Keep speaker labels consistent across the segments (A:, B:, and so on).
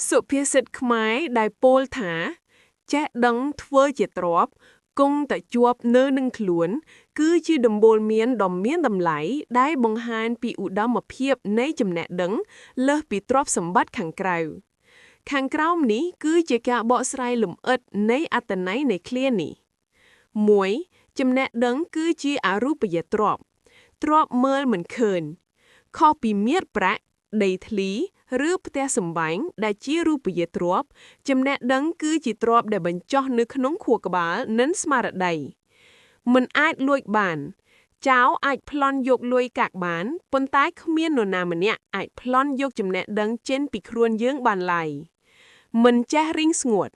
A: សុភាសិតខ្មែរដែលពោលថា ចេះដឹងធ្វើជាទ្រព្យគង់តែជាប់នៅនឹងខ្លួន គឺជាដំបូន្មានដ៏មានតម្លៃដែលបង្ហាញពីឧត្តមភាពនៃចំណេះដឹងលើសពីទ្រព្យសម្បត្តិខាងក្រៅ ខាងក្រោមនេះគឺជាការបកស្រាយលម្អិតនៃអត្ថន័យនៃឃ្លានេះ1ចំណេះដឹងគឺជាអរូបិយទ្រព្យទ្រព្យមើលមិនឃើញខុសពីមាសប្រាក់ដីធ្លីឬផ្ទះសម្បែងដែលជារូបិយទ្រព្យចំណេះដឹងគឺជាទ្រព្យដែលបញ្ចុះនៅក្នុងខួរក្បាលនិងស្មារតីមិនអាចលួចបាន ចោរអាចប្លន់យកលុយកាក់បានប៉ុន្តែគ្មាននរណាម្នាក់អាចប្លន់យកចំណេះដឹងចេញពីខ្លួនយើងបានឡើយមិនចេះរីងស្ងួត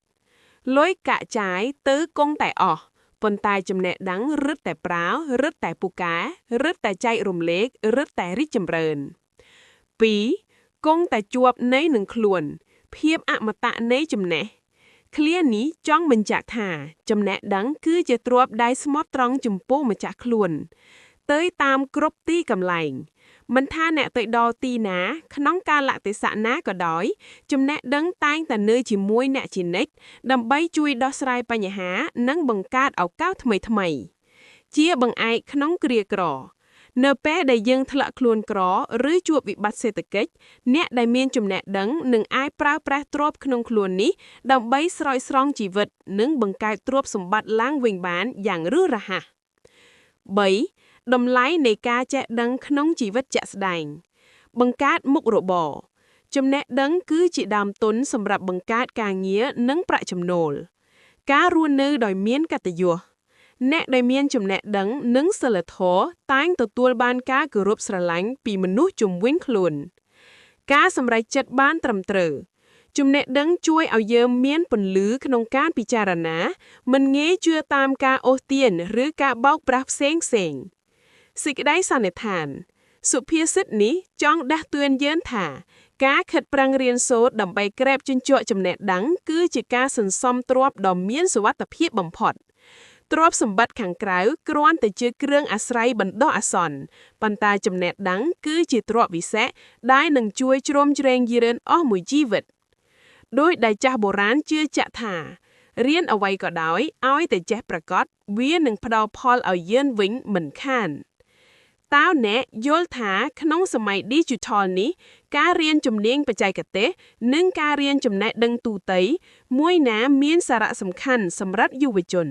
A: លុយកាក់ចាយទៅគង់តែអស់ប៉ុន្តែចំណេះដឹងរឹតតែប្រើរឹតតែពូកែរឹតតែចែករំលែករឹតតែរីកចម្រើន2គង់តែជាប់នៃនឹងខ្លួន ភាពអមតៈនៃចំណេះឃ្លានេះចង់បញ្ជាក់ថា ចំណេះដឹងគឺជាទ្រព្យដែលស្មោះត្រង់ចំពោះម្ចាស់ខ្លួន ទៅតាមគ្រប់ទីកន្លែងមិនថាអ្នកទៅដល់ទីណា ក្នុងកាលៈទេសៈណាក៏ដោយ ចំណេះដឹងតែងតែនៅជាមួយអ្នកជានិច្ចដើម្បីជួយដោះស្រាយបញ្ហា និងបង្កើតឱកាសថ្មីៗជាបង្អែកក្នុងគ្រាក្រ នៅពេលដែលយើងធ្លាក់ខ្លួនក្រឬជួបវិបត្តិសេដ្ឋកិច្ចអ្នកដែលមានចំណេះដឹងនឹងអាចប្រើប្រាស់ទ្រព្យក្នុងខ្លួននេះដើម្បីស្រោចស្រង់ជីវិត និងបង្កើតទ្រព្យសម្បត្តិឡើងវិញបានយ៉ាងរហ័ស3តម្លៃនៃការចេះដឹងក្នុងជីវិតជាក់ស្ដែង បង្កើតមុខរបរចំណេះដឹងគឺជាដើមទុនសម្រាប់បង្កើតការងារនិងប្រាក់ចំណូល ការរស់នៅដោយមានកតញ្ញូអ្នកដែលមានចំណេះដឹងនិងសីលធម៌តែងទទួលបានការគោរពស្រឡាញ់ពីមនុស្សជុំវិញខ្លួន ការសម្រេចចិត្តបានត្រឹមត្រូវចំណេះដឹងជួយឲ្យយើងមានពន្លឺក្នុងការពិចារណា មិនងាយជឿតាមការអូសទាញឬការបោកប្រាស់ផ្សេងផ្សេងៗសេចក្តីសន្និដ្ឋាន សុភាសិតនេះចង់ដាស់តឿនយើងថា ការខិតប្រឹងរៀនសូត្រដើម្បីក្រេបជញ្ជក់ចំណេះដឹងគឺជាការសន្សំទ្រព្យដ៏មានសុវត្ថិភាពបំផុតទ្រព្យសម្បត្តិខាងក្រៅគ្រាន់តែជាគ្រឿងអាស្រ័យបណ្ដោះអាសន្នប៉ុន្តែចំណេះដឹងគឺជាទ្រព្យវិសេសដែលនឹងជួយជ្រោមជ្រែងយើងអស់មួយជីវិតដោយដែលចាស់បុរាណជឿជាក់ថារៀនអ្វីក៏ដោយឲ្យតែចេះប្រកបវានឹងផ្ដល់ផលឲ្យយើងវិញមិនខានតើអ្នកយល់ថាក្នុងសម័យ Digital នេះការរៀនជំនាញបច្ចេកទេសនិងការរៀនចំណេះដឹងទូទៅមួយណាមានសារៈសំខាន់សម្រាប់យុវជន